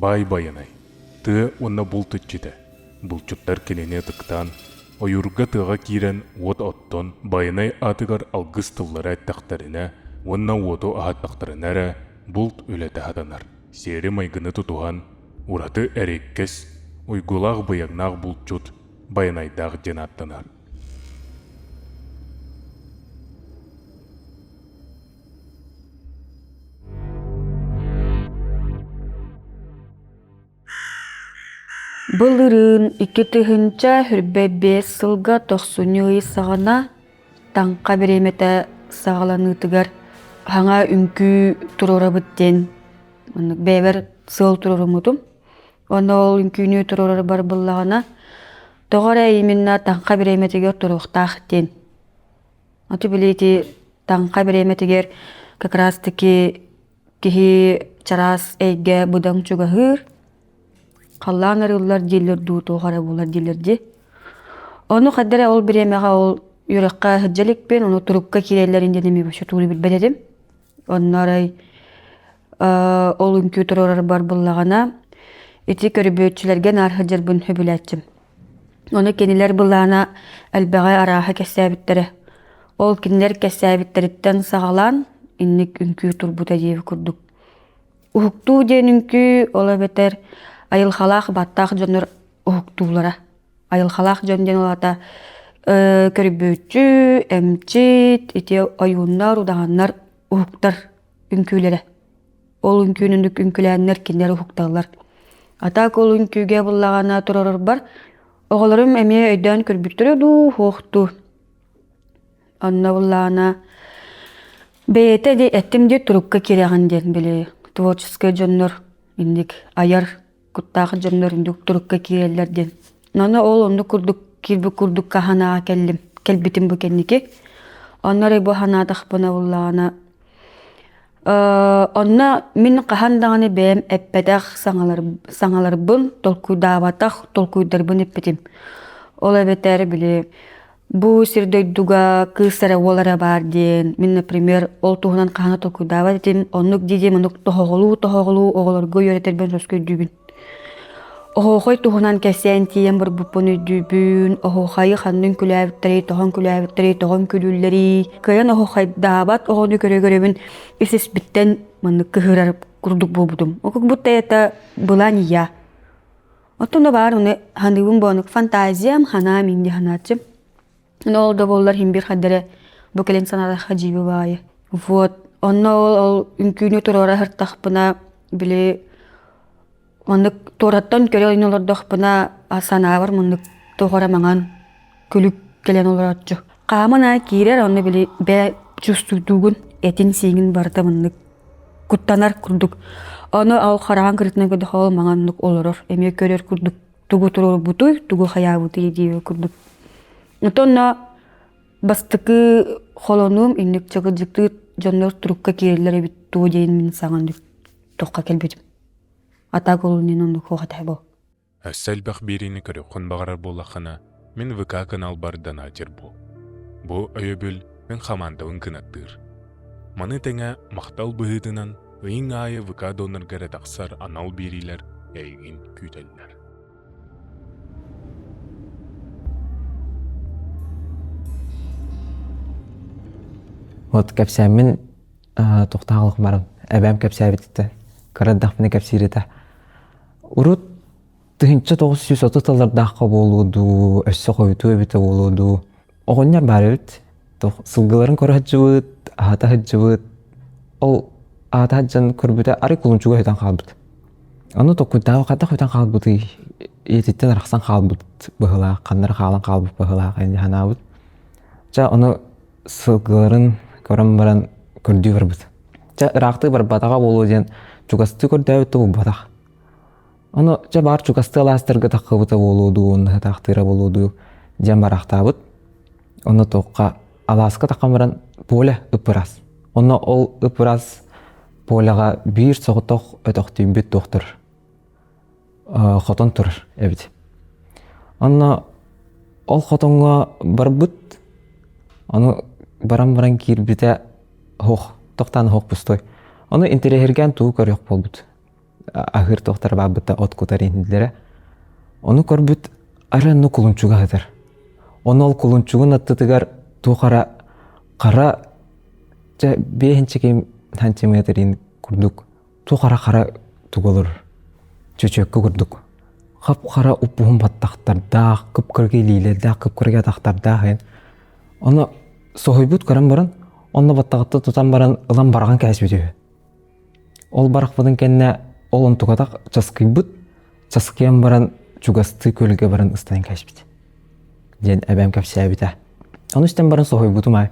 Баай Байанай, тыа уонна булт иччитэ. Булчуттар кинини ытыктаан, ойуурга тыаҕа киирэн уот оттон Байанай аатыгар алгыс тыллары эттэхтэринэ уонна уоту аһаттахтарына эрэ булт үлэтэ сатанар. Сиэри-майгыны тутуһан, ураты эриэккэс, уйгулаах-быйаҥнаах булчут Байанайдаах диэн ааттанар. Былырыын 2025 сылга тохсунньу ый саҕана Таҥха бириэмэтэ саҕаланыытыгар саҥа үҥкүү туруорабыт диэн оннук бэйэбэр сыал туруоруммутум. Уонна ол үҥкүүнү туруорарбар буллаҕына тоҕо эрэ именно Таҥха бириэмэтигэр туруохтаах диэн. Аты били ити Таҥха бириэмэтигэр как раз таки киһи чараас эйгэ быдан чугаһыыр, халлаан арыллар дииллэр дуу, туох эрэ буолар дииллэр дии. Ону хайда эрэ ол бириэмэҕэ ол үөрэххэ сылдьа иликпин, ону турукка киирэллэрин диэн эмиэ вообще тугу билбэт этим. Онно арай ол үҥкүү туруорарбар буллаҕына ити көрбүөччүлэргэ наар сылдьарбын сөбүлээччим. Ону кинилэр былаана элбэҕи арааһа кэпсээбиттэрэ. Ол кинилэр кэпсээбиттэриттэн саҕалаан инник үҥкүү турбута диэбит курдук. Уһуктуу диэн үҥкүү ол эбэтэр айылҕалаах баттаах дьоннор уһуктуулара. Айылҕалаах дьон диэн ол аата көрбүөччү, эмчит, ити ойууннар, удаҕаннар уһуктар үҥкүүлэрэ. Ол үҥкүүнү үҥкүүлээннэр кинилэр уһукталлар. А так ол үҥкүүгэ буллаҕына турарарбар оҕолорум эмиэ өйдөөн көрбүттэрэ дуу, суох дуу. Онно буллаҕына бэйэтэ дии эттим дии турукка киирэҕин диэн били творческай дьоннор инник айар куттаах дьоннор инник турукка киирэллэр диэн. Ону ол оннук курдук киирбит курдук хаһанаҕа кэллим кэлбитим бу кэнники. Онно эрэ бу санаатахпына буллаҕына Онно мин хаһан даҕаны бэйэм эппэтэх саҥаларбын, толкуйдаабатах толкуйдарбын эппитим. Ол эбэтэр били бу сир-дойдуга кыыс эрэ уол эрэ баар диэн мин, например, ол туһунан хаһан да толкуйдаабат этим. Оннук дии-дии оннук тоһоҕолуу-тоһоҕолуу оҕолорго үөрэтэрбин соско өйдүүбүн. Оһуохай туһунан кэпсээн тиийэн барбыппын өйдүүбүн, оһуохайы ханна үҥкүүлээбиттэрий, тоҕо үҥкүүлээбиттэрий, тоҕо үҥкүүлүүллэрий. Кыайан оһуохайдаабат оҕону көрө-көрөбүн ис-испиттэн маннык кыһыырар курдук буолбутум. Ол как будто это была не я. Оттон да баар ону саныыбын буонук фантазиям, санаам инди санааччым. Но ол да буоллар иһин биир хардары бу кэлин санаатахха дьиибэ баайы. Вот. Онно ол ол үҥкүүнү туруора сыртахпына били Маннык туораттан көрө олордохпуна санаабар муннук туох эрэ маҥан күлүк кэлэн олорооччу. Хааман аайы киирэр онно били бээ чувствуйдуугун этин-сииҥин барыта маннык куттанар курдук. Ону ол хараҕын кырыытынан көрдөххө ол маҥаннык олорор эмиэ көрөр курдук тугу туруорбутуй, тугу хайаабытый диэбит курдук. Онно бастакы холонуум инник чыгыдьыктыы дьоннор турукка киирэллэр эбит дуо диэн мин саҥан туохха кэлбитим. А так ол иннинэ оннук суох этэ бу. Өссө элбэх биэриини көрүөххүн баҕарар буоллаххына, мин ВК каналбар донатер буол. Бу өйөбүл мин хамаандабын кынаттыыр. Маны тэҥэ махтал быһыытынан ыйыҥ аайы ВК донорга эрэ тахсар анал биэриилэр эйигин күүтэллэр. Вот кэпсээммин Туохтаах баран эбээм кэпсээбититтэн кыра эрдэхпинэ кэпсиир этэ. Урут 1930 сыллардаахха буолуо дуу, өссө хойутуу эбитэ буолуо дуу. Оҕонньор баар эбит. Туох сылгыларын көрө сылдьыбыт, аһата сылдьыбыт. Ол аата сылдьан көрбүтэ арай кулунчуга сүтэн хаалбыт. Ону толкуйдаабы хайдах сүтэн хаалбытый? Ийэтиттэн арахсан хаалбыт быһыылаах, ханна эрэ хаалан хаалбыт быһыылаах инньэ санаабыт. Чэ, ону сылгыларын көрөн баран көрдүү барбыт. Чэ, ыраахтыы барбатаҕа буолуо диэн чугастыы көрдөөбүт да булбатах. Ону чэ баар чугастыы алаастарга таххыбыта буолуо дуу, уонна сатаахтыыра буолуо дуу диэн бараахтаабыт. Онно туохха алааска таххан баран поле ып-ыраас. Онно ол ып-ыраас поляҕа биир соҕотох өтөхтүйбүт туохтар хотон турар эбит. Онно ол хотоҥҥо барбыт, ону баран-баран киирбитэ оһох, тохтоон оһох пустой. Ону интэриэһиргээн тугу көрүөх буолбут. аһыыр туохтара баабыта от кутар иннилэрэ. Ону көрбүт арай онно кулунчуга сытар. Ону ол кулунчугун аттытыгар туох ара хара чэ биэһинчи сантиметрин курдук туох ара хара тугу олорор чөчүөккэ курдук хап-хара уппуһун баттахтардаах, кып-кыракый илиилэрдээх, кып-кыракый атахтардаах эн. Ону соһуйбут көрөн баран, онно баттаҕыттан тутан баран ылан бараҕан кээспит үһү. Ол барахпытын кэннэ ол онтукатах часкыйбыт, часкыйан баран чугастыы күөлгэ баран ыстанан кээспит диэн эбээм кэпсээбитэ. Ону истэн баран соһуйбутум аай.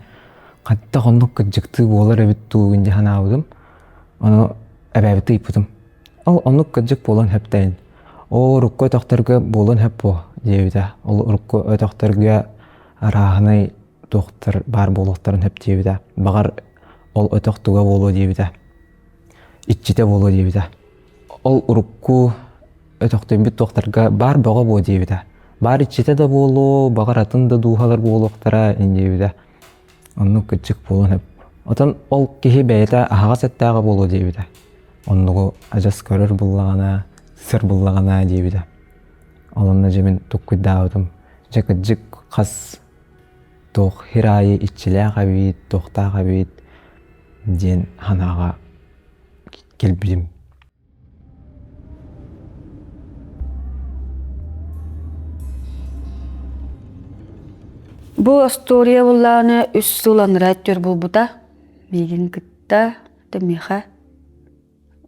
Хайдах оннук кырдьыктыы буолар эбит дуу дии санаабытым. Ону эбээбит ыйыппытым. Ол оннук кырдьык буолуон сөптөөн. Оо, урукку өтөхтөргө буолуон сөп буо диэбитэ. Ол урукку өтөхтөргө арааһынай туохтар баар буолуохтарын сөп диэбитэ. Баҕар ол өтөх туга буолуо диэбитэ. Иччитэ буолуо диэбитэ. Ол урукку өтөхтөйбүт туохтарга баар бөҕө буо диэбитэ. Баар иччитэ да буолуо, баҕар атын да дууһалар буолуохтара диэбитэ. Оннук кырдьык буолуон сөп. Отон ол киһи бэйэтэ аһаҕас эттээҕэ буолуо диэбитэ. Оннугу адьас көрөр буллаҕына, сыр буллаҕына диэбитэ. Ол онно дьэ мин туккуйдаабытым. Дьэ кырдьык хас туох хир аайы иччилээх эбит, туохтаах эбит диэн санааҕа кэлбитим. Бу остуоруйа буллаҕына үс сыл анараа өттүгэр буолбута. Миигин кытта, миэхэ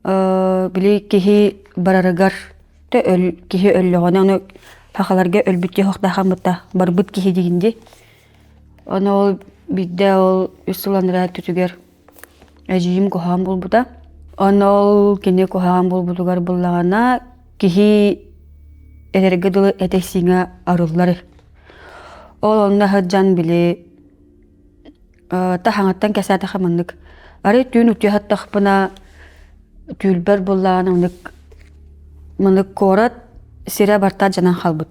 били киһи барарыгар киһи өллөҕүнэ ону сахаларга өлбүт киһи охтоохаммыта барбыт киһи диигин дии. Ону ол биирдэ ол үс сыл анараа өттүтүгэр Эдьиийим куһаҕан буолбута. Онно ол кини куһаҕан буолбутугар буллаҕына киһи этэргэ дылы этэ-сииҥэ арыллар. Ол онно сылдьан били таһаҥыттан кэсээтэхэ маннык арай түүн утуйа сыттахпына түүлбэр буллаҕына маннык маннык куорат сирэ барта дьанан хаалбыт.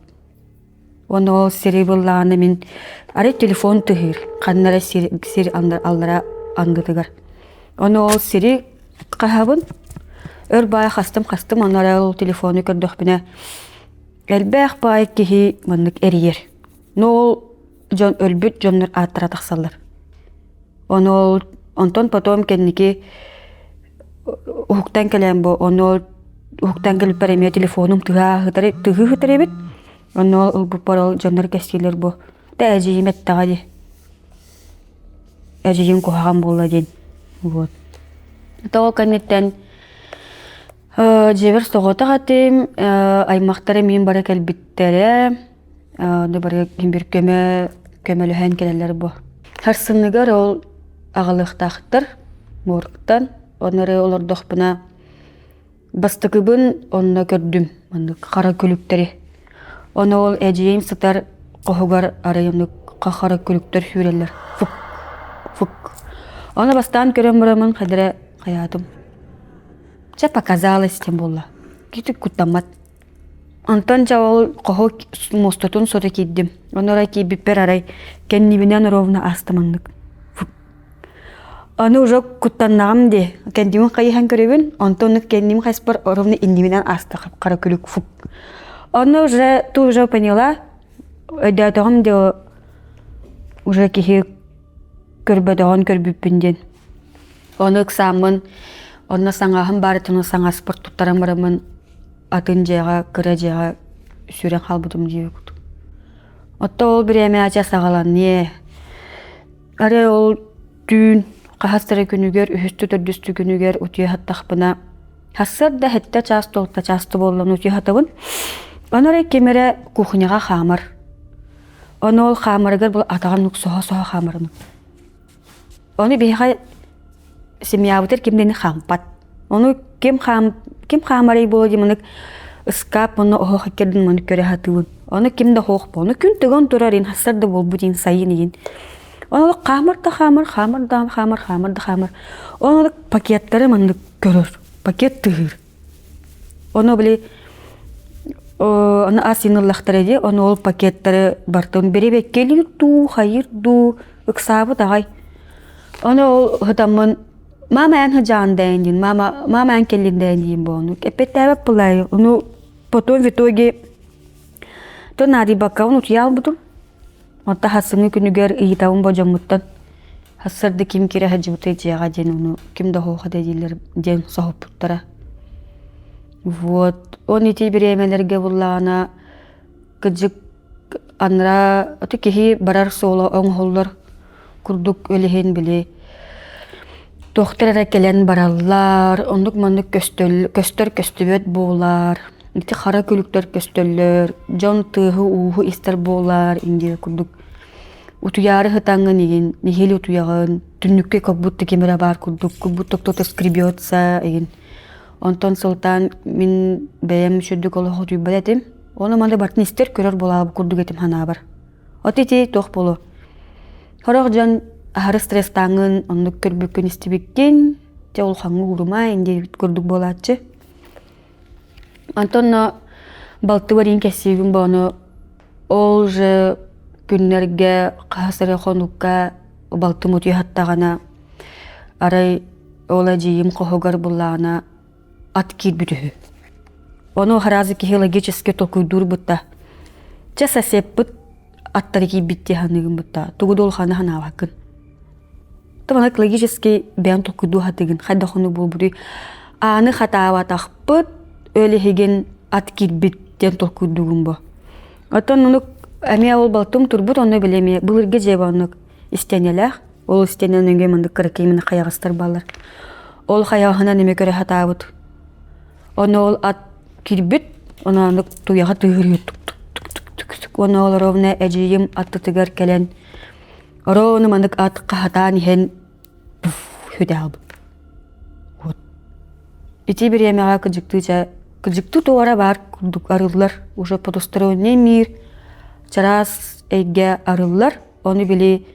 Уонна ол сири буллаҕына мин арай телефон тыһыыр, ханна эрэ сир, сир аллара ангытыгар. Ону ол сири хаһабын, өр баай хастым-хастым, онно эрэ ол телефону көрдөхпүнэ элбэх баай киһи маннык эрийэр. Но ол дьон өлбүт дьоннор ааттара тахсаллар. Ону ол онтон потом кэнники уһуктан кэлэн бу ону ол уһуктан кэлбиппэр эмиэ телефонум тыһаа тыһыы сытар эбит. Онно ылбыппар ол дьоннор кэстиилэр бу да эдьиийим эттэҕэ дии. Эдьиийим куһаҕан буолла диэн. Вот. То ол кэнниттэн дьиэбэр соҕотох этим, аймахтар эмиэ бары кэлбиттэрэ. Онно бары ким көмө көмөлөһөн кэлэллэр бу. Сарсыныгар ол аҕалыахтаахтар моргтан. Онно эрэ олордохпуна Бастакыбын онно көрдүм, маннык хара күлүктэри. Ону ол эдьиийим сытар хоһугар арай оннук хара күлүктэр сүүрэллэр. Фук, фук. Ону бастаан көрөн бараммын хайдара хайаатым. Чэ показалось диэн буолла. Кити куттаммат. Онтон дьэ ол хоһу муостатын сото киирдим. Ону арай киирбиппэр арай кэннибинэн ровно ааста маннык. Аны уже куттаннаҕым дии. Кэннибин хайыһан көрөбүн, онтон оннук кэнним хайыспар ровно иннибинэн ааста хара күлүк фук. Онно уже ту уже поняла, өйдөөтөҕүм дии уже киһи көрбөтөҕүн көрбүппүн диэн. Ону ыксааммын, онно саҥаһым баарытын саҥаспар туттаран бараммын атын дьиэҕэ, кыра дьиэҕэ сүүрэн хаалбытым дии курдук. Отто ол бириэмэ ача саҕаланыа. Арай ол түүн хаһыс эрэ күнүгэр, үһүстү-төрдүстү күнүгэр утуйа сыттахпына, сарсыарда сэттэ чаас туолта чааста буоллан утуйа сытабын. Ону эрэ ким эрэ кухняҕа хаамар. Ону ол хаамарыгар бу атаҕын соһо-соһо хаамарын. Ону биһиэхэ семьябытыгар ким дэни хаампат. Ону ким хаам ким хаамарый буолуо дии маннык ыскаап уонна оһох иккэрдин маны көрө сатыыбын. Ону ким да суох ону күн тыган турар ин хассар да буолбут ин сайын иин. Ону хаамар да хаамар, хаамар да хаамар, хаамар да хаамар. Ону пакеттары маннык көрөр. Пакет тыһыыр. Ону били ону ас ыллахтара дии, ону ол пакеттары бартын бэрэбэккэлиир дуу, хайыыр дуу, ыксаабыт аҕай. Ону ол ытаммын. Мама эн хыдьаан дэйин диин, мама, мама эн кэллин дэйин диин буону. Эппэттээбэт булай. Ону потом в итоге то наадыйбаккабын утуйа албытым. Онто хасыҥҥы күнүгэр ыйытабын бодьоммуттан хассарды ким киирэ сылдьыбытый дьиэҕэ диэн ону ким да оһуоха дииллэр диэн соһуппуттара. Вот. Он ити бириэмэлэргэ буллаҕына кыдьык анараа аты киһи барар суола оҥоһуллар курдук өлүһүн били туохтар эрэ кэлэн бараллар, оннук-маннык көстөр көстүбэт буолар, ити хара күлүктэр көстөллөр, дьон тыаһы-ууһу истэр буолар индия курдук утуйаары сытаҥҥын игин нэһиилэ утуйаҕын, түннүккэ как будто ким эрэ баар курдук, как будто кто-то скребется игин. Онтон сылтаан мин бэйэм сүрдүк олох утуйбат этим. Ону маны барытын истэр көрөр буолаабыт курдук этим санаабар. От ити туох буолуо? Сорох дьон аһары стресстааҥҥын, оннук көрбүккүн истибиккин, дьэ улахаҥҥа уурума диэбит курдук буолааччы. Онтон балтыбар иин кэссиибин боону ол же күннэргэ хаһыс эрэ хонукка балтым утуйа арай ол эдьиийим хоһугар буллаҕына ат киирбит үһү. Ону сразу киһи логически толкуйдуур бутта. Чэ соседпыт аттары киирбит дии саныыгын бутта. Тугу да улаханы санаабаккын. Тыманак логически бэйэн толкуйдуу сатыыгын. Хайдах ону буолбутуй? Ааны хатаабатахпыт, өл иһигин ат киирбит диэн толкуйдуугун бу. Оттон оннук эмиэ ол балтым турбут онно били эмиэ былыргы дьиэ оннук истиэнэлээх. Ол истиэнэ нөҥүө маннык кыракый мына хайаҕастар бааллар. Ол хайаҕаһынан эмиэ көрө сатаабыт. Ону ол ат киирбит, ону оннук туйаҕа тыаһырыы тук-тук-тук-тук-тук уонна ол ровно эдьиийим аттытыгар кэлэн ровно маннык ат хаһатаан иһэн пуф сүтэ хаалбыт. Вот. Ити бириэмэҕэ кыдьыктыы чэ кыдьыктыы туора баар курдук арыллар уже потусторонний мир чараас эйгэ арыллар ону били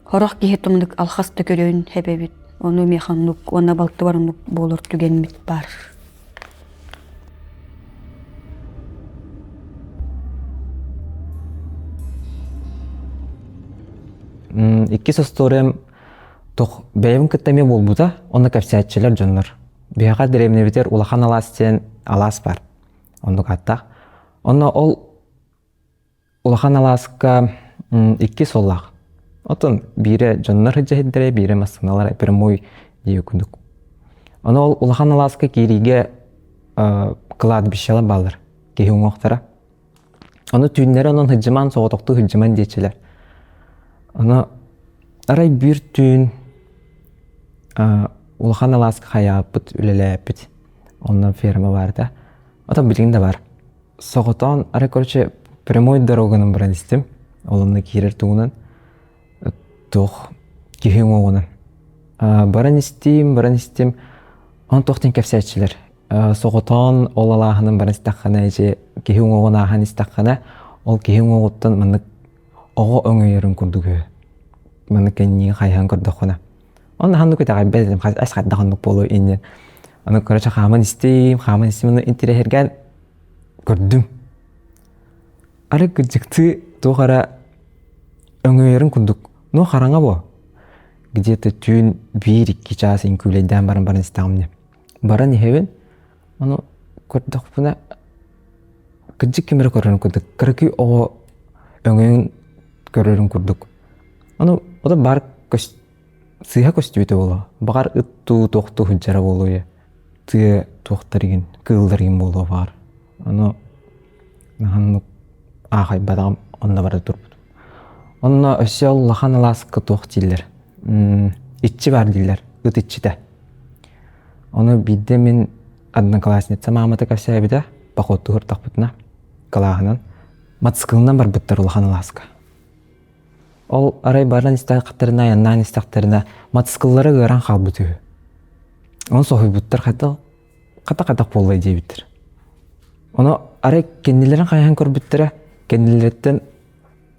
Сорох киһи тумнук алхас да көрүөн сөп эбит. Ону миэхэ оннук уонна балтыбар оннук буолар түгэммит баар. Иккис остуоруйам туох бэйэбин кытта эмиэ буолбута, онно кэпсээччилэр дьоннор. Биһиэхэ дэриэбинэбитигэр улахан алаас диэн алаас баар. Оннук ааттаах. Онно ол Улахан алааска икки суоллаах. Оттон биирэ дьоннор сылдьа биирэ массыыналар прямой дии курдук. Ону ол улахан алааска киириигэ кладбищелар бааллар, киһи уҥуохтара. Ону түүннэри онон сылдьымаан, соҕотохтуу сылдьыман диэччилэр. Ону арай биир түүн улахан алааска хайааппыт, үлэлээппит. Онно ферма баар этэ. Оттон билигин да баар. Соҕотоон, арай, короче, прямой дороганан баран истим. Ол онно киирэр тугунан туох киһи уҥуоҕунан. Баран истим, баран истим. Он туох диэн кэпсээччилэр. Соҕотоон ол алааһынан баран истэххинэ, ити киһи уҥуоҕун ааһан истэххинэ, ол киһи уҥуоҕуттан маннык оҕо өҥөйөрүн курдук үһү. Маннык кэнниин хайыһан көрдөххүнэ. Онно ханнык итэҕэйбэт этим, ас хайдах оннук буолуо иннин. Аны короче хааман истим, хааман истим, аны интирэһиргээн көрдүм. Арай кырдьыктыы туох эрэ өҥөйөрүн курдук. Ну хараҥа буо. Где-то түүн биир-икки чаас үҥкүүлэйдээн баран баран истэҕим дии. Баран иһэбин, ону көрдөхпүнэ кырдьык ким эрэ көрөрүн курдук, кыракый оҕо өҥөйөн көрөрүн курдук. Ону ото баар көс сыыһа көстүбүтэ буолуо. Баҕар ыт дуу, туох дуу сылдьара буолуо тыа туохтар игин, кыыллар игин буолуо баҕар. Ону наһаа аахайбатаҕым онно бара турбутум. Онно өссө улахан алааска туох дииллэр, иччи баар дииллэр, ыт иччитэ. Ону биирдэ мин одноклассница маамата кэпсээбитэ, походтуу сыртахпытына кылааһынан мотоциклынан барбыттар улахан алааска. Ол арай баран истэхтэринэ, айаннаан истэхтэринэ мотоцикллара ыараан хаалбыт үһү. Ону соһуйбуттар хайдах хата-хатах буоллай диэбиттэр. Ону арай кэннилэрин хайаан көрбүттэрэ, кэннилэриттэн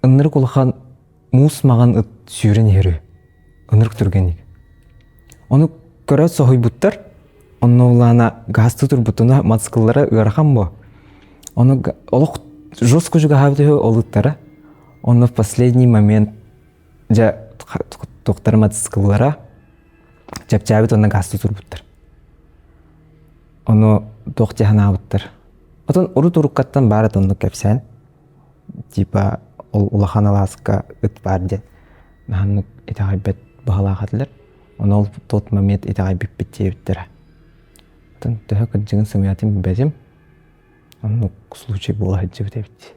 ынырык улахан муус маҕан ыт сүүрэн иһэр үһү. Ынырык түргэнник. Ону көрөөт соһуйбуттар. Онно улаана гаастыы турбутуна мотоцикллара ыарахан буо. Ону олох жестко чугаһаабыт үһү ол ыттара. Онно в последний момент дьэ туохтара мотоцикллара. Чэпчээбит уонна гаастыы турбуттар. Ону туох дии санаабыттар. Отон урут уруккаттан баар этэ оннук кэпсээн. Типа ол улахан алааска ыт баар диэн. Наһаннык итэҕэйбэт баһылаах этилэр. Ону ол тот момент итэҕэйбиппит диэбиттэрэ. Оттон төһө кырдьыгын сымыйатын билбэтим. Оннук случай буола сылдьыбыт эбит.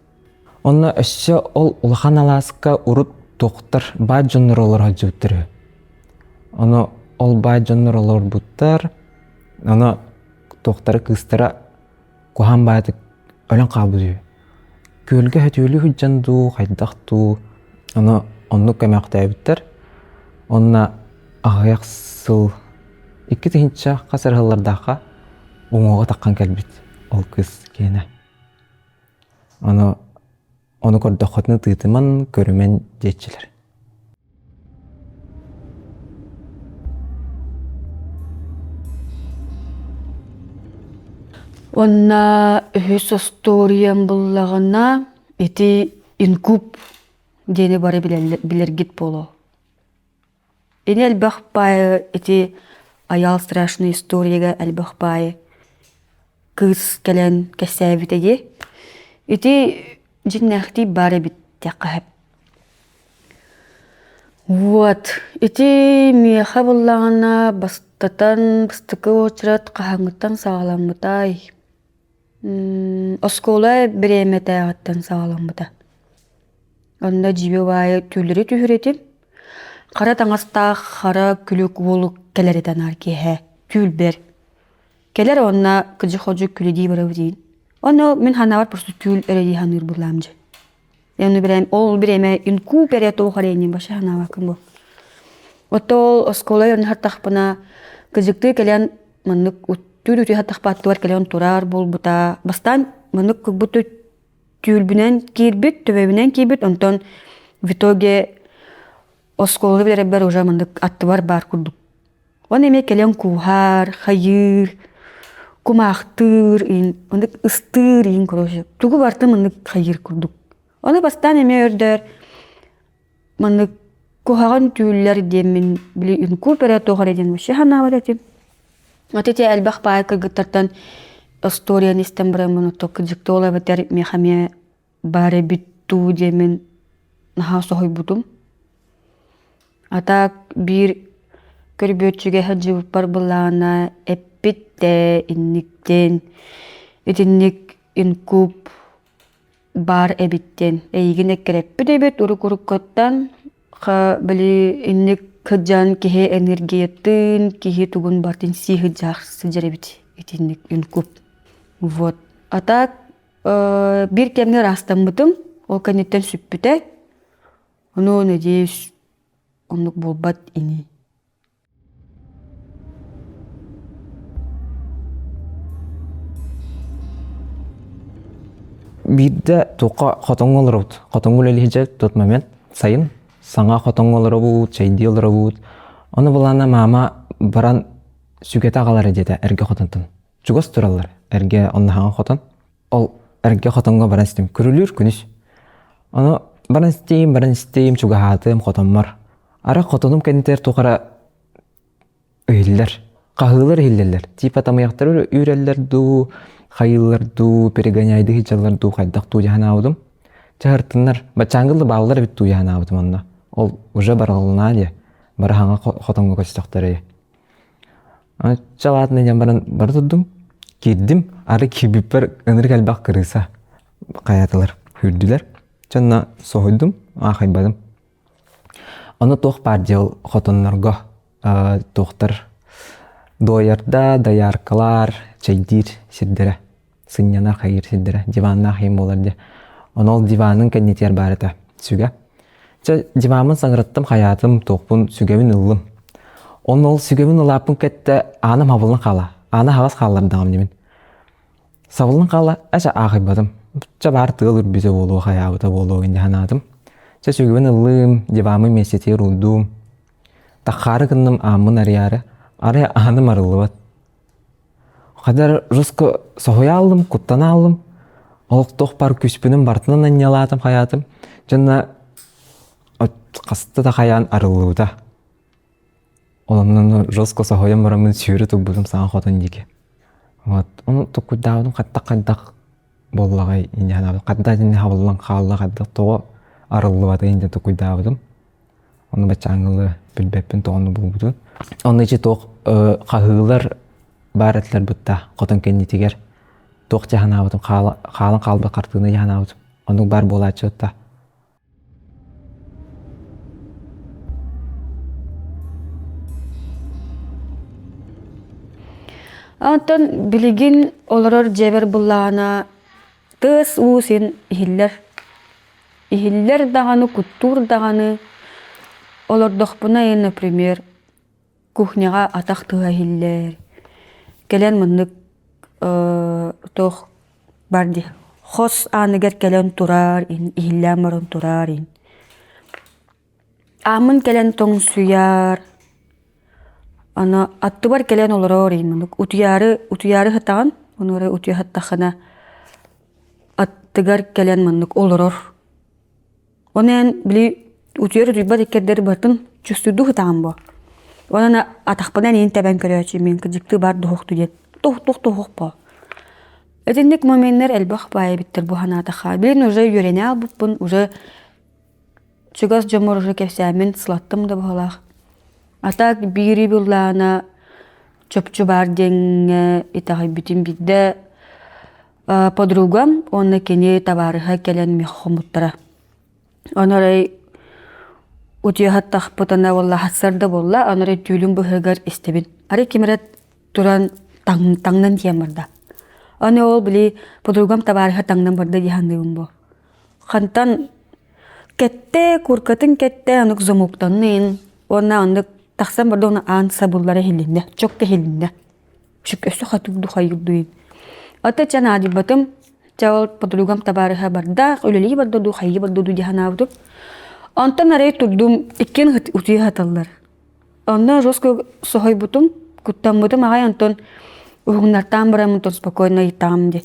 Онно өссө ол улахан алааска урут туохтар баай дьоннор олоро сылдьыбыттар үһү. Ону ол баай дьоннор олорбуттар, ону туохтара кыыстара куһаҕан баайытык өлөн хаалбыт үһү. Күөлгэ сөтүөлүү сылдьан дуу, хайдах дуу, ону оннук көмөөхтөөбүттэр. Онно аҕыйах сыл 2000 хас эрэ сыллардаахха уҥуоҕа таххан кэлбит ол кыыс киэнэ. Ону ону көрдөххүтүнэ тыытыман, көрүмэн диэччилэр. Уонна үһүс остуоруйам буллаҕына ити инкуб диэни бары билэргит буолуо. Ини элбэх баайы ити айаал страшный историяга элбэх баайы кыыс кэлэн кэпсээбитэ дии. Ити дьиҥнээхтии баар эбит диэххэ сөп. Вот ити миэхэ буллаҕына бастатан бастакы уочарат хаһааҥҥыттан саҕаламмытай? Оскуола бириэмэтээҕиттэн саҕаламмыта. Онно дьиибэ баайы түүлэри түһэр этим. Хара таҥастаах хара күлүк уолу кэлэр этэ наар киэһэ түүл-бэр. Кэлэр уонна кыдьы-ходьу күлүдии барабыт диин. Ону мин санаабар просто түүл эрэ дии саныыр буоллаам дьэ. Ону бирэм ол бириэмэ инкуб эрэ туох эрэ иннин вообще санаабаккын бу. Отто ол оскуола онно хаттахпына кыдьыктыы кэлэн маннык түүл үтүө хаттахпааттыгар кэлэн турар буолбута. Бастаан маннык как будто түүлбүнэн киирбит, төбөбүнэн киирбит, онтон в итоге оскуоланы бүтэрэрбэр уже маннык аттыбар баар курдук. Уонна эмиэ кэлэн кууһар, хайыыр, кумаахтыыр, маннык ыстыыр иин короче тугу барытын маннык хайыыр курдук. Ону бастаан эмиэ өрдөр маннык куһаҕан түүллэр диэммин били үҥкүү эрэ туох эрэ диэн вообще санаабат этим. Вот ити элбэх баай кыргыттартан остуоруйаны истэн бараммын ото кырдьыкты ол эбэтэр миэхэ эмиэ баар эбит дуу диэммин наһаа соһуйбутум. А так биир көрбүөччүгэ сылдьыбыппар былаана эппит дээ инниктэн итинник инкуб баар эбит диэн эйигин эккирэппит эбит урук-уруккуттан били инник сылдьан киһи энергиятын киһи тугун барытын сии сылдьар сылдьар эбит итинник инкуб вот а так биир кэмҥэ ыраастаммытым ол кэнниттэн сүппүтэ ону надеюсь оннук буолбат ини Биирдэ туохха хотоҥҥо олоробут. Хотоҥҥо үлэлиһдьэ тот момент сайын саҥа хотоҥҥо олоробут, чэйдии олоробут. Ону былаана маама баран сүгэтэ аҕалара диэтэ эргэ хотонтон. Чугас тураллар эргэ онно хотон. Ол эргэ хотоҥҥо баран истим. Күрүлүүр күнүс. Ону баран истиим, баран истиим, чугаһаатым хотоммор. Ара хотонум кэннитигэр туох эрэ иһиллэр. Хаһыылар иһиллэллэр. Типа тамыйахтары үүрэллэр дуу, хайыыллар дуу, перегоняйдыы сылдьаллар дуу, хайдах дуу дии санаабытым. Чаһыртыннар. Баччааҥҥы бааллар эбит дуу дии санаабытым онно. Ол уже баралланаа диye. Бары хаҥа хотоҥҥо көстөхтөрө. Чалаатына диэн баран бара турдум. Киирдим. Ары киирбиппэр ынырык элбэх кырыыса хайаатылар, сүүрдүлэр. Чонно соһуйдум, аахайбатым. Ону туох баар дьыл хотоннорго туохтар дуойарда, дояркалар, чэйдиир сирдэрэ, сынньанар хайыыр сирдэрэ, диваннаах иһин буолар дии. Ону ол диванын кэннитигэр баар этэ сүгэ. Чэ, диваммын саҥараттым, хайаатым, туохпун сүгэбин ыллым. Онно ол сүгэбин ылааппын кэттэ ааным хабыллан хаала. Аана хаҕас хааллардаҕым димин. Сабыллан хаалла, эчэ аахайбатым. Чэ баар тыал үрбүтэ буолуо, хайаабыта буолуо дии санаатым. Чэ сүгэбин ыллым, диваммын миэстэтигэр уурдум. Таххаары гынным ааммын арыйаары, арай ааным арыллыбат. Хадар жестко соһуйа аллым, куттана аллым. Олох туох баар күүспүнүн барытынан анньалаатым, хайаатым. Дьонно хаста да хайаан арыллыбыта. Онон жестко соһуйан бараммын сүүрэ турбутум саҥа хотон диэки. Вот ону токуйдаабытым хайдах-хайдах буоллаҕай инньэ санаабытым. Хайдах итиннэ хабыллан хаалла, хайдах тоҕо арыллыбатый диэн токуйдаабытым. Ону баччааҥҥылы билбэппин тоҕону булбутун. Онно ичи туох хаһыылар баар этилэр бытта хотон кэннитигэр туох дьаһанаабытым хаалан хаалбыт хартыына дьаһанаабытым. Оннук баар буолааччы ытта. Онтон билигин олорор дьиэбэр буллаҕына тыас уу син иһиллэр. Иһиллэр даҕаны, куттуур даҕаны. Олордохпуна, например, кухняҕа атах тыаһа иһиллэр. Кэлэн маннык туох бар дии хос ааныгар кэлэн турар, иһиллээн баран турар Ааммын кэлэн тоҥсуйар, аны аттыбар кэлэн олорор маннык утуйаары утуйаары сытаҕын, ону эрэ утуйа сыттаххына аттыгар кэлэн маннык олорор. Оны эн били утуйар утуйбат иккэрдэр барытын чувствуйдуу сытаҕын буо. Онон атахпынан иин тэбэн көрөөччү мин кыдьыктыы бар дуһуохту диэн тух тух туһуох бо. Итинник моменнар элбэх баай эбиттэр бу санаатахха. Билин уже үөрэнэ албыппын, уже чугас дьоммор уже кэпсээммин сылаттым да баһылаах. А так биири буллаана чопчу баар диэҥҥэ итэҕэйбитим биирдэ подругам уонна кини табаарыһа кэлэн миэхэ хоммуттара. Ону арай утуйа буолла сарда буолла, ону арай түүлүм быһыгар истэбин. Арай ким эрэ туран таҥнан тиийэн барда. Аны ол били подругам табаарыһа таҥнан барда дии саныыбын бу. Хантан кэттэ, куркатын кэттэ, оннук замоктанныын уонна оннук тахсан барда уонна аан сабыллара иһилиннэ, чокка иһилиннэ. Өссө хатыырду хайыырдуйун. Ата чэ наадыйбатым, чэ ол подругам табаарыһа барда, үлэлии барда дуу, хайыы барда дуу дии санаабытым. Онтон арай турдум, иккиэн утуйа сыталлар. Онно жестко соһуйбутум, куттаммытым аҕай онтон уһугуннартаан баран онтон спокойно ыйытаҕым дии.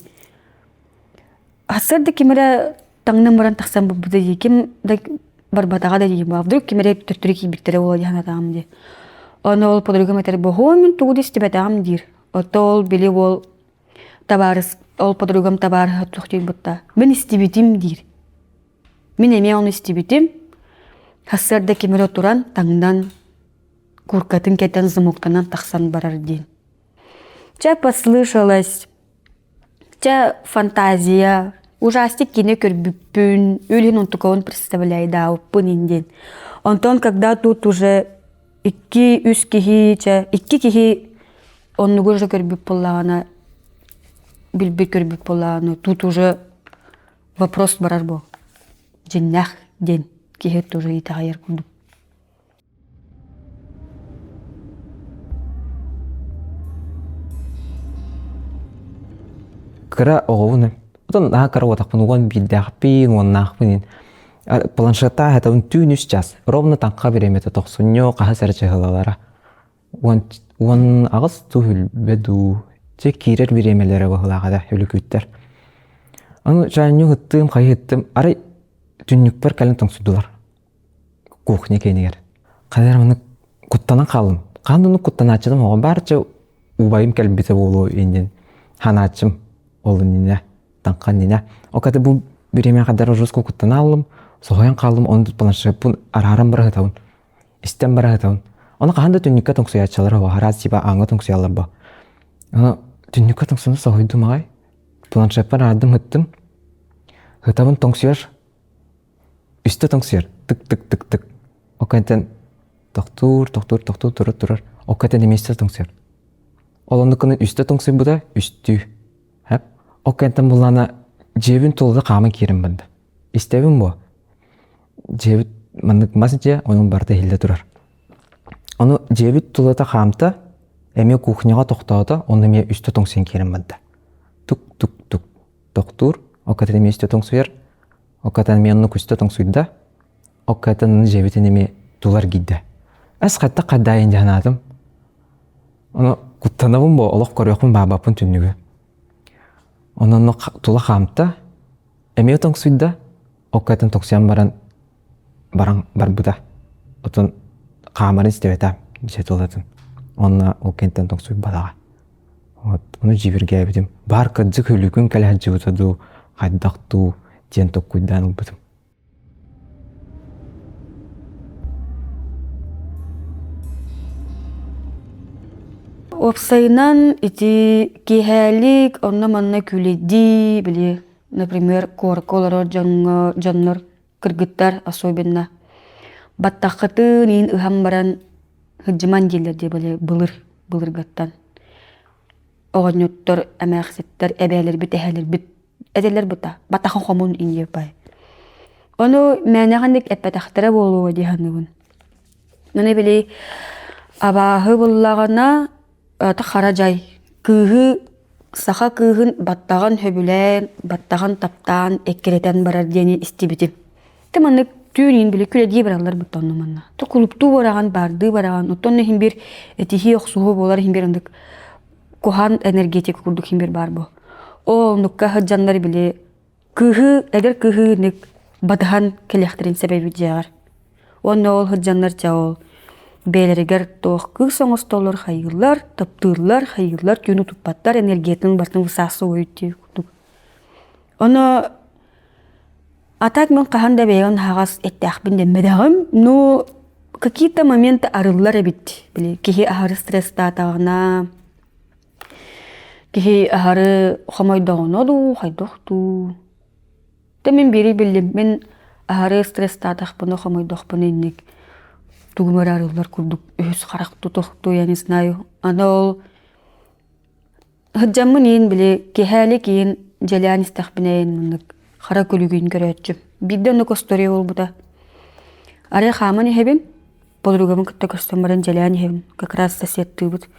Сарсыарда ким эрэ таҥнан баран тахсан барбыта дии, ким да барбатаҕа да дии, вдруг ким эрэ төттөрү киирбиттэрэ буолуо дии санаатаҕым дии. Ону ол подругам этэр, "Боһуом мин тугу да истибэтэҕим" диир. Оттон ол били уол табаарыс, ол подругам табаарыһа туох диир "Мин истибитим" диир. Мин эмиэ ону истибитим. Сарсыарда ким эрэ туран таҥнан, куркатын кэтэн замоктанан тахсан барар диэн. Чэ, послышалось. Чэ, фантазия, ужастик киинэ көрбүппүн, үлүн онтукабын представляйдаабыппын ин диэн. Онтон когда тут уже икки-үс киһи, чэ, икки киһи оннугу уже көрбүт буоллаҕына, билбит көрбүт буоллаҕына, тут уже вопрос барар буол. Дьиннээх диэн киһи тоже итэҕэйэр курдук. Кыра оҕобун отон наһаа кыра уотахпын уон биирдээхпин уоннаахпын планшеттаах этабын түүн үс час ровно таҥха бириэмэтэ тохсунньу хаһыс эрэ чыһылалара уон уон аҕыс дуу хүлбэ дуу чэ киирэр бириэмэлэрэ быһыылаах этэ үлүкүүттэр ону чаанньу ыттыым хайыһыттым арай түннүкпэр кэлэн тоҥсуйдулар кухня киэнигэр. Хайа эрэ маннык куттанан хааллым. Хаһан да оннук куттанааччытым оҕо баарча убайым кэлбитэ буолуо иннин ханааччым ол иннинэ таҥха иннинэ. Оката бу бириэмэ хадара жестко куттана хааллым, соһуйан хааллым, ону планшеппун арааран быраһытабын, истэн быраһытабын. Ону хаһан да түннүккэ тоҥсуйааччылар оҕо араас типа ааҥҥа тоҥсуйаллар бо. Ону түннүккэ тоҥсуну соһуйдум аҕай. Планшеппар аардым ыттым. Ытабын тоҥсуйар Үстэ тоҥсуйар тык-тык-тык-тык. Ол кэнниттэн тохтуур, тохтуур, тохтуур, турар, турар. Ол кэнниттэн эмиэ үстэ тоҥсуйар. Ол оннук гынан үстэ тоҥсуйбута үстүү. Хэп. Ол кэнниттэн буллаана дьиэбин тулата хааман киирэн барда. Истэбин буо. Дьиэбит маннык мас дьиэ, онон барыта иһиллэ турар. Ону дьиэбит тулата хаамта, эмиэ кухняҕа тохтоото, онно эмиэ үстэ тоҥсуйан киирэн барда. Тук-тук-тук. Тохтуур, ол кэнниттэн эмиэ үстэ тоҥсуйар, Оккатан эмиэ оннук үстэ тоҥсуйда. Оккатан дьиэбитин эмиэ тулар киирдэ. Эс хайдах хайдаайын дьаһанаатым. Ону куттанабын бо олох көрүөхпүн баабаппын түннүгү. Онон тула хаамта, эмиэ тоҥсуйда, оккатан тоҥсуйан баран баран барбыта. Отон хаамарын истибэтэ. Дьэ тылатын. Уонна ол кэнтэн тоҥсуйбатаҕа. Вот ону дьиибиргээбитим. Баар кырдьык өлүкүн кэлэ сылдьыбыта дуу, хайдах дуу диэн толкуйдаан ылбытым. Уопсайынан ити киэһээлик онно-манна күүлэйдии, били, например, куоракка олорор дьоҥҥо дьоннор кыргыттар особенно баттаххытын иин ыһан баран сылдьыман дииллэр дии били былыр былыргыттан оҕонньоттор эмээхситтэр эбээлэрбит эһээлэрбит этэллэр бута баттахын хомун иҥиэ бай ону мээнэҕинник эппэтэхтэрэ буолуо дии саныыбын Аны били абааһы буллаҕына хара дьай кыыһы саха кыыһын баттаҕын сөбүлээн, баттаҕын таптаан эккирэтэн барар диэни истибитим. Ты маннык түүн иин били күлэдии бараллар бутта онно манна. Ту кулуптуу бараҕын, баардыы бараҕын, оттон иһин бир этиһии охсуһуу буолар иһин бир ындык куһаан энергетика курдук иһин бир баар бу. Ол оннукка сылдьаннар били Кыыһы, эдэр кыыһы ник батыһан кэлиэхтэрин сөп эбит дьиэҕэр. Уонна ол сылдьаннар дьэ ол бэйэлэригэр туох кыыс оҥостоллор хайыыллар, таптыыллар, хайыыллар, түүн утуппаттар, энергиятын барытын высасывают дии курдук. Ону а так мин хаһан да бэйэбин аһаҕас эттээхпин дэммэтэҕим. Ну, какие-то моменты арыллар эбит. Били киһи аһары стресстаатаҕына, Киһи аһары хомойдоҕуна дуу, хайдах дуу. Дэ мин биири биллим, мин аһары стресстаатахпына, хомойдохпуна инник тугум эрэ арыллар курдук үһүс харах тутуохтуу я не знаю. Аны ол сылдьаммын иин били киэһээлик иин дьиэлээн истэхпинэ иин маннык хара күлүгүн көрөөччүм. Биирдэ оннук история буолбута. Арай хааман иһэбин, подругабын кытта көрсөн баран дьиэлээн иһэбин, как раз соседтыыбыт.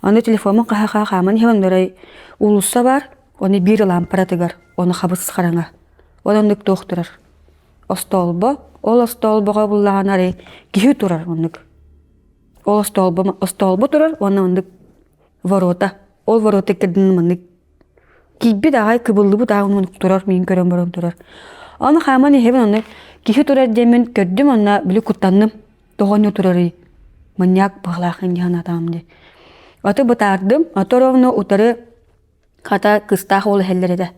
Аны телефоммун хаһа-хаһа хааман иһэбин, арай уулусса баар, ону биир лампаратыгар, ону хабыс хараҥа. Ол оннук туох турар. Остоолбо, ол остоолбоҕо буллаҕына арай киһи турар оннук. Ол остоолбо, остоолбо турар уонна оннук ворота. Ол ворота кирдин маннык Киирбит аҕай кыбыллыбыт аҕын турар, миин көрөн баран турар. Аны хааман иһэбин онно киһи турар диэммин көрдүм онно били куттанным. Тоҕо онно турарый? Маньяк быһалаахын дии санаатаҕым дии. Аты бытаардым, аты ровно утары хата кыстаах уол иһэллэр этэ.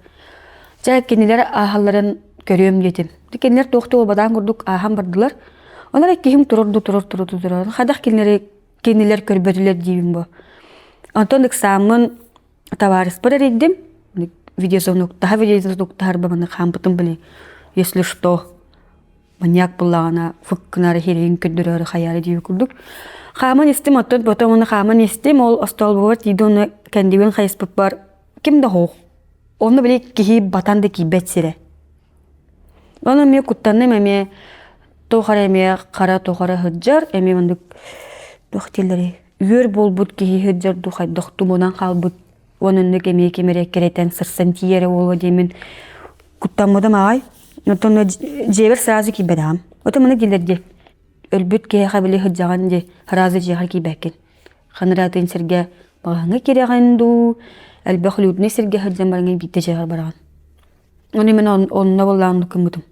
Чэ кинилэр ааһалларын көрүөм диэтим. Кинилэр туох да буолбатаҕын курдук ааһан бардылар. Онон эрэ киһим турар да турар турар да турар. Хайдах кинилэри кинилэр көрбөтүлэр диибин бу. Онтон ыксааммын Табаарыспар эрийдим, видеозвоноктаһа видеозвоноктаһарба маны хаампытым били если что маньяк буллаҕына фык гынары хириин көрдөрөөрү хайаары диир курдук. Хааман истим оттон потом оны хааман истим ол остолбугар тиийди оны кэннибин хайыспыппар ким да суох. Онно били киһи батан да киирбэт сирэ. Ону эмиэ куттанным эмиэ туох эрэ эмиэ хара туох эрэ сылдьар эмиэ маннык туох дииллэрий үөр буолбут киһи сылдьар дуу хайдах тумунан хаалбыт уонна оннук эмиэ ким эрэ эккирэтэн сырсан тиийэрэ буолуо диэммин куттаммытым аҕай. Оттон дьиэбэр сразу киирбэтэҕим. Ото маны дииллэр дии өлбүт киһиэхэ били сылдьаҕын дии сразу дьиэҕэр киирбэккин. Ханыраатын сиргэ маҕаһыҥҥа киирэҕин дуу элбэх людный сиргэ сылдьан бараҥҥын биирдэ дьиэҕэр бараҕын. Ону мин онно буоллаҕын гыммытым.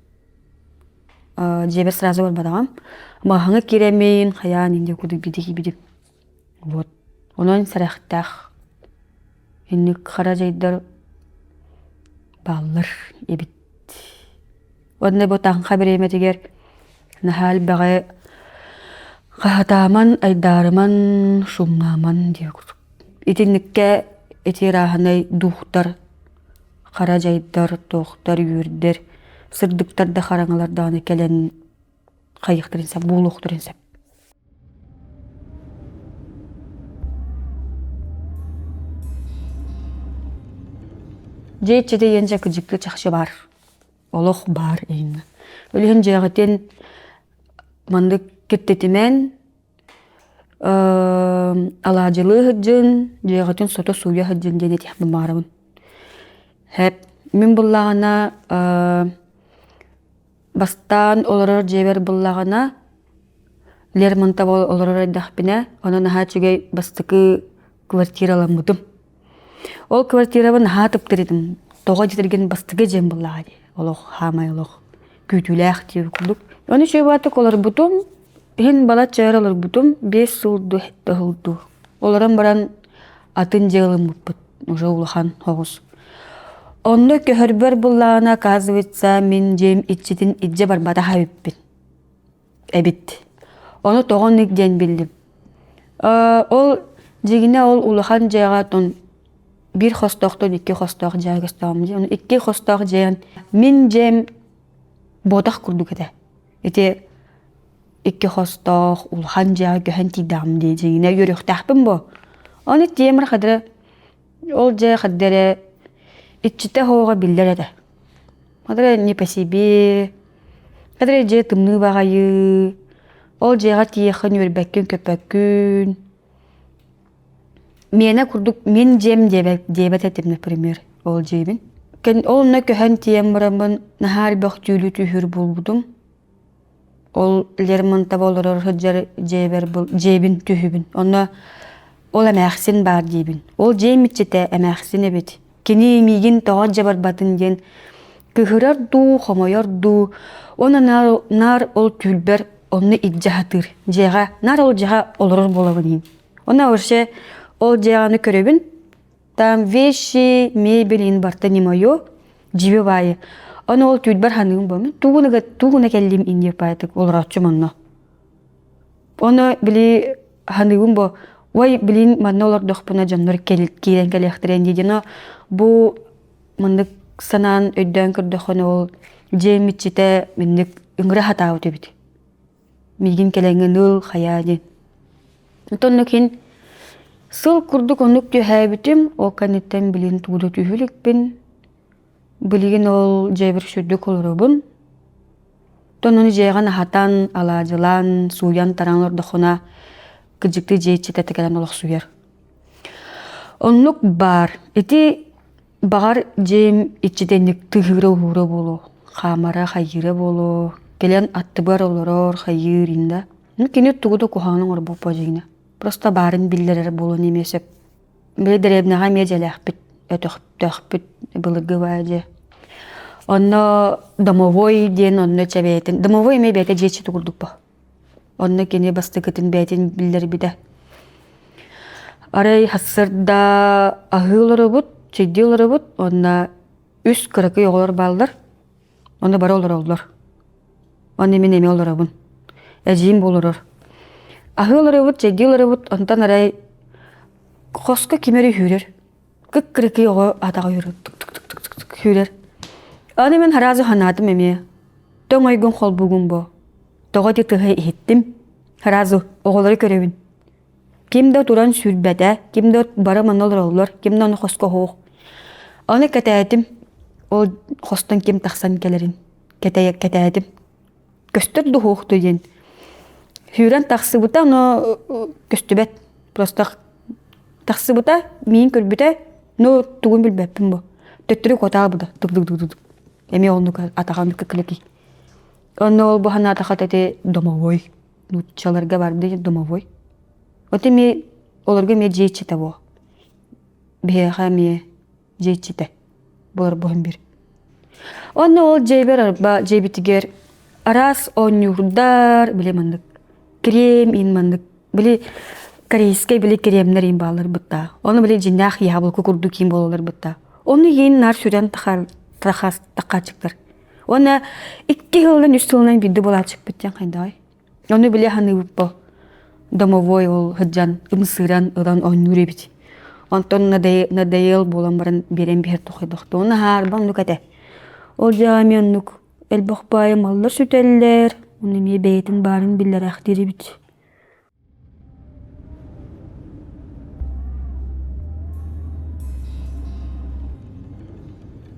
Дьиэбэр сразу барбатаҕым. Маҕаһыҥҥа киирэммин, хайаан инде курдук биирдэ киирбитим. Вот. Онон сэрэхтээх. Инник хара дьайдар бааллар эбит. Уонна бу таҥха бириэмэтигэр наһаа элбэҕи хаһатааман, айдаарыман, шумнааман диэ курдук. Итинниккэ ити ырааһынай духтар Хара дьайдар, туохтар, үөрдэр, сырдыктар да хараҥалар даҕаны кэлэн хайыахтарын сөп, буолуохтарын сөп. Дьиэ иччитэ диэн дьэ кыдьыкка чахчы баар. Олох баар эйиҥҥэ. Ол иһин дьиэҕитин маннык киртитимэн, Алаадьылыы сылдьын, дьиэҕитин сото сууйа сылдьын диэн этиэхпин баҕарабын. Һэп, мин буллаҕына бастаан олорор дьиэбэр буллаҕына Лермонтово олорор эрдэхпинэ, онон наһаа үчүгэй бастакы квартираламмытым. Ол квартирабын наһаа тыптырытым. Тоҕо дьитиргин бастакы дьиэм буллаҕа дии. Олох хаамай олох күүтүүлээх диир курдук. Ону үчүгэй баҕайытык олорбутум. Иһин балачча өр олорбутум, 5 сыл дуу, сыл дуу. Олорон баран атын дьиэ ылыммыппыт, уже улахан соҕус. Онно көһөрбөр буллаҕына, оказывается, мин дьиэм иччитин илдьэ барбатах эбиппин. Эбит. Ону тоҕо оннук диэн биллим. Ол дьиҥинэ ол улахан дьиэҕэ тон биир хостоохтон икки хостоох дьиэҕэ көстөҕүм дии. Ону икки хостоох дьиэн мин дьиэм буотах курдук этэ. Ити икки хостоох улахан дьиэҕэ көһөн тиийдэҕим дии дьиҥинэ үөрүөхтээхпин буо. Ону тиэмэр хадара ол дьиэ хадда эрэ иччитэ оһоҕо биллэр этэ. Хадара не по себе, хадара дьиэ тымныы баҕайы, ол дьиэҕэ тиийиэххин үөрбэккин көппөккүн. Миэнэ курдук мин дьиэм диэбэт этим, например, ол дьиэбин. Ол онно көһөн тиийэн бараммын наһаа элбэх түүлү түһүүр буолбутум. Ол Лермонтова олорор сылдьар дьиэбэр дьиэбин түһүүбүн. Онно ол эмээхсин баар диибин. Ол дьиэм иччитэ эмээхсин эбит. Кини миигин тоҕо дьабарбатын диэн кыһырар дуу, хомойор дуу, уонна наар, наар ол түүлбэр онно илдьэ сатыыр. Дьиэҕэ, наар ол дьиэҕэ олорор буолабын иһин. Онно вообще ол дьиэҕэни көрөбүн. Там вещи, мебель ин барта не мое, дьиби баайы. Ону ол түүлбэр ханыым бу. Тугуна тугуна кэллим инде паятык олорооччум онно. Ону били ханыыбын бу ой билин манна олордохпуна дьоннор киирэн кэлиэхтэрин дии но бу маннык санаан өйдөөн көрдөххүнэ ол дьиэм иччитэ минник ыҥыра сатаабыт эбит. Миигин кэлэҥҥин ыл хайаа диэн. Онтон кин сыл курдук оннук түһээбитим, ол кэнниттэн билин тугу да түһүү иликпин. Билигин ол дьиэбэр сүрдүк олоробун. Оттон ону дьиэҕин аһатан, алаадьылаан, сууйан-тараан олордоххуна, кырдьыктыы дьиэ иччитэ кэлэн олохсуйар. Оннук баар. Ити баҕар дьиэм иччитэ инник тыһыыра-уһуура буолуо, хаамара, хайыыра буолуо, кэлэн аттыбар олорор, хайыыр инда. Ну кини тугу да куһаҕаны оҥорбоппо дьиҥинэ. Просто баарын биллэрэр буолуон эмиэ сөп. Били дэриэбинэҕэ эмиэ дьиэлээхпит, өтөхтөөхпүт былыргы баа дьиэ. Онно домовой диэн онно чэбээтин, домовой эмиэ бэйэтэ дьиэ иччитэ курдук бо. Онно кини бастакытын бэйэтин биллэрбитэ. Арай сарсыарда аһыы олоробут, чэйдии олоробут, уонна үс кыракый оҕолор бааллар. Онно бары олороллор. Онно мин эмиэ олоробун. Эдьиийим бу олорор. Аһыы олоробут, чэйдии олоробут, онтон арай хоско ким эрэ үүрэр. Кык-кыракый оҕо атаҕа үүрэр. Тук-тук-тук-тук үүрэр. Аны мин сразу санаатым эмиэ. Тоҥ ойгун холбуугун бо. Тоҕо ити тыһы иһиттим. Сразу оҕолору көрөбүн. Ким да туран сүүрбэтэ, ким да бары манна олороллор, ким да ону хоско оһуох. Ону кэтээтим, ол хостон ким тахсан кэлэрин кэтээтим. Көстөр дуһуохту диэн. Сүүрэн тахсыбыта, но көстүбэт. Просто тахсыбыта, миин көрбүтэ, но тугун билбэппин бу. Төттөрү куотаабыта, тук-тук-тук-тук. Эмиэ оннук атаҕа оннук кыккылыкый. Онно ол бу санаатахха ити домовой. Нууччаларга барды домовой. Вот эмиэ олорго эмиэ дьиэ иччитэ буо. Биһиэхэ эмиэ дьиэ иччитэ буолар буһан бир. Онно ол дьиэбэр арба дьиэбитигэр араас оонньуурдар, били маннык крем ин маннык били корейскай били кремнэр ин бааллар бытта. Ону били дьиннээх яблоко курдук иин буолалар бытта. Ону иин наар сүрэн тахааччыктар. Уонна икки сылынан, үс сылынан биирдэ буолааччыкпыт диэн хайдаҕай. Ону билэ саныыбыт домовой ол сылдьан ымсыыран ылан оонньуур эбит. Онтон надоел буолан баран биэрэн биһэр тохойдохто. Уонна хаарба оннук этэ. Ол дьиэҕэ эмиэ оннук элбэх баайы маллар сүтэллэр, уонна эмиэ бэйэтин баарын биллэрээхтиир эбит.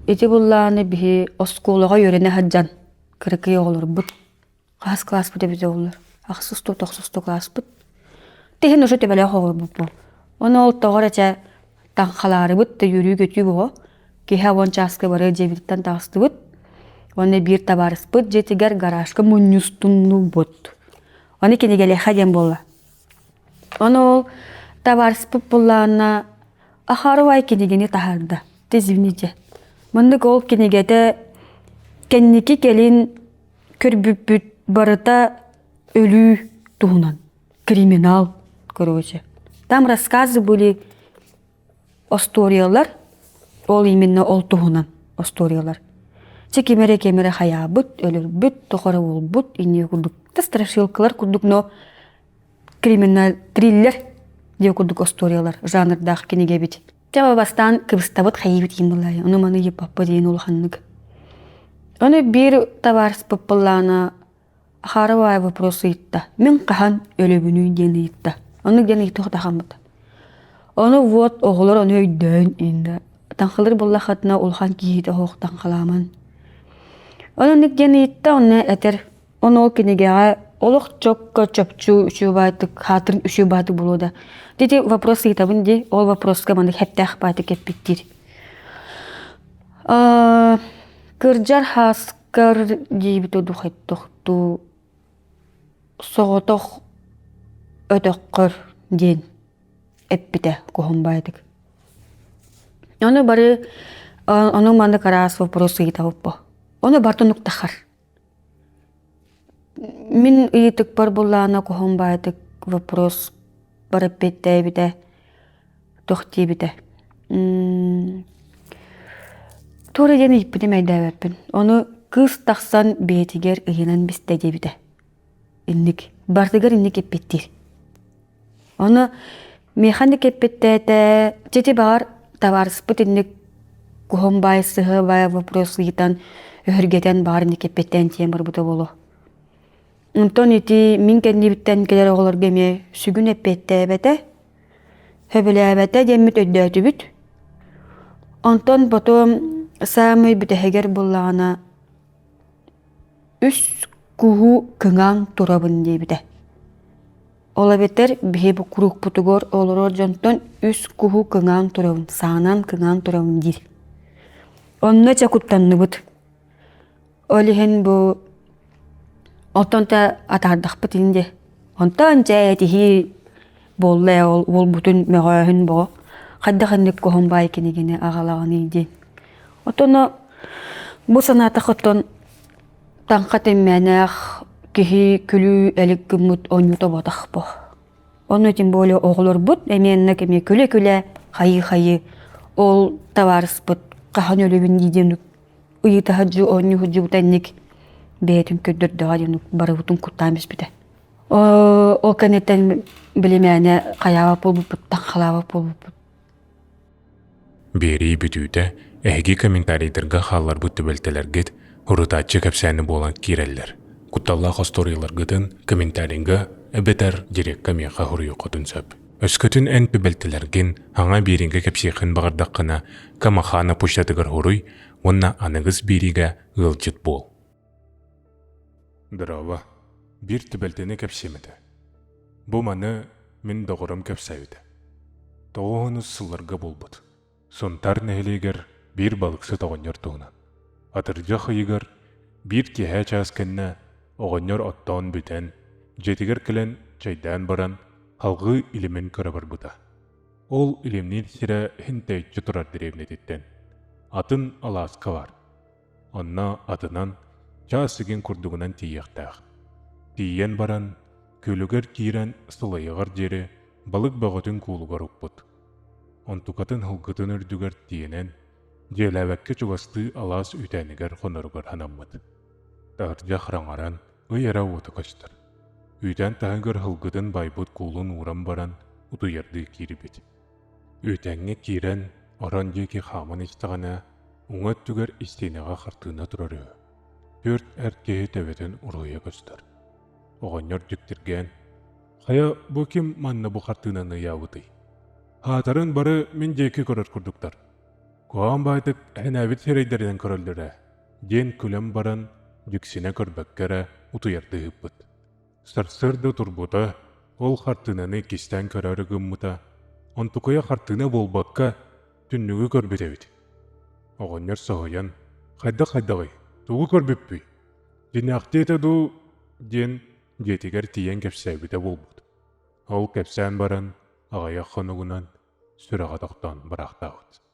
Ити буллааны биһи оскуолаҕа үөрэнэ сылдьан кыракый оҕолорбут хаһыс кылааспыт эбитэ буоллар ахсыс дуу тохсус дуу кылааспыт тиһин уже төбөлөөх оҕолорбут Ону ол тоҕо эрэ чэ таҥхалаарыбыт да үөрүү-көтүү бөҕө киһи уон чааска бары дьиэбититтэн таҕыстыбыт уонна биир табаарыспыт дьиэтигэр гаражка мунньустуннубут Ону кинигэлиэхэ диэн буолла. Ону ол табаарыспыт буллаҕына Ахарова кинигэни таһаарда. Извините. Маннык ол кинигэтэ кэнники кэлин көрбүппүт барыта өлүү. туһунан. Криминал, короче. Там рассказы были остуоруйалар, ол именно ол туһунан остуоруйалар. Чэ ким эрэ ким эрэ хайаабыт, өлөрбүт, тохоро буолбут, инние курдук да страшилкалар курдук, но криминал триллер диэ курдук остуоруйалар жанрдаах кинигэ эбит. Чэ бастаан кыбыстабыт хайыыбыт диэн былаайа, ону маны ыйыппаппа диэн улаханнык. Ону биир табаарыспыт былаана Харовая вопрос ыйытта. Мин хаһан өлөбүнүй диэн ыйытта. Ону диэн ыйытыахтахаммыт. Ону вот оҕолор ону өйдөөн инде таҥхалыр буоллаххытына улахан киһитэ оһох таҥхалааман. Ону диэн ыйытта, онно этэр ону ол кинигэҕэ олох чокко чопчу үчүгэй хаатырын үчүгэй баатык буолуо да. Дити вопрос ыйытабын ди, ол вопроска маннык хэптээх баатык эппиттиир. Кырдьар хаас Көр диэбит удухайдохтуу соҕотох өтөххөр диэн эппитэ куһумбаайдык. Ону бары ону маннык араас вопрос ыйытабыппа. Ону бартын уктахар. Мин ыйытыкпар буллаана куһумбаайдык вопрос бар эппиэттээбитэ туох диэбитэ туора диэн ыйыппытым өйдөөбөппүн ону кыыс тахсан бэйэтигэр ыйынан бистэ диэбитэ инник барытыгар инник эппиттиир ону миэхэ инник эппиттээтэ чити баҕар табаарыспыт инник куһум баай сыһы баай вопрос ыйытан өһүргэтэн баҕар инник эппиттээн тиийэн барбыта буолуо онтон ити мин кэннибиттэн кэлэр оҕолорго эмиэ сүгүн эппиэттээбэтэ Сөбүлээбэтэ диэммит өйдөөтүбүт. Онтон потом саамай бүтэһигэр буллаҕына үс куһу кыҥаан турабын диэбитэ. Ол эбэтэр биһи бу курукпутугар олорор дьонтон үс куһу кыҥаан турабын, саанан кыҥаан турабын диир. Онно чэ куттанныбыт. Ол иһин бу оттон та атаардахпыт иһин дии. Онтон дьэ этиһии буолла ээ ол уолбутун мөҕөөһүн боҕо хайдах инник куһун баай кинигини аҕалаҕыный диэн. Отоно бу санаатах оттон таҥха тиммээнээх киһи күлүү элик гыммыт оонньуута буотах бо. Ону тем более оҕолорбут эмиэ оннук эмиэ күлэ-күлэ хайыы-хайыы ол табаарыспыт хаһан өлөбүн дии диэн ыйытаһыдьы оонньууһудьубута инник бэйэтин көрдөрдөҕө диэн барыбытын куттаан биспитэ. Ол кэнниттэн билимээнэ хайаабат буолбуппуттан халаабат буолбуппут. Биэрии бүтүүтэ эһиги комментарийдарга хаалларбыт түбэлтэлэргит урутааччы кэпсээни буолан киирэллэр. Кутталлаах остуоруйаларгытын комментарийга эбэтэр дирекка миэхэ суруйуоххутун сөп. Өскөтүн эн түбэлтэлэргин хаҥа биэриигэ кэпсиэххин баҕардаххына, Камахана почтатыгар суруй уонна аныгыс биэриигэ ыалдьыт буол. Дорообо. Биир түбэлтэни кэпсиэм этэ. Бу маны мин доҕорум кэпсээбитэ. Тоҕуһунус сылларга буолбут. Сунтаар нэһилиэгэр биир балыксыт оҕонньор туһунан. Атырдьах ыйыгар биир киэһэ чаас кэннэ оҕонньор оттоон бүтэн, дьиэтигэр кэлэн чэйдээн баран, салҕыы илимин көрө барбыта. Ол илимниир сирэ иһин тэйиччи турар дэриэбинэтиттэн. Атын алааска баар. Онно атынан чаас игин курдугунан тиийиэхтээх. Тиийэн баран, күөлүгэр киирэн сылайыҕар диэри балык бөҕөтүн куулугар укпут. Онтукатын һылгытын үрдүгэр тиэнэн, дьиэлээбэккэ чугастыы алаас үүтээнигэр хоноругар санаммыт. Таһырдьа хараҥаран, ый эрэ уота көстөр. Үүтээн таһыгар һылгытын байбыт куулун ууран баран, утуйардыы киирбит. Үүтээҥҥэ киирэн, орон диэки хааман истэҕинэ, уҥа өттүгэр истиэнэҕэ хартыына турар үһү. Түөрт эр киһи төбөтүн уруһуйа көстөр. Оҕонньор дьиктиргээн, «Хайа, бу ким манна бу хартыынаны ыйаабытый? Аатарын бары мин диэки көрөр курдуктар. Куһаҕан баайдык эһэнээбит сирэйдэринэн көрөллөр ээ» диэн күлэн баран, дьиксинэ көрбөккө эрэ утуйардыы ыыппыт. Сарсыарда турбута, ол хартыынаны иккистээн көрөөрү гыммыта, онтукайа хартыына буолбакка, түннүгү көрбүт эбит. Оҕонньор соһуйан, «Хайдах-хайдаҕый, тугу көрбүппүй? Дьиҥнээхтии этэ дуу?» диэн дьиэтигэр тиийэн кэпсээбитэ буолбут. Ол кэпсээн баран, аҕыйах хонугунан сүрэҕэ тохтоон быраахтаабыт.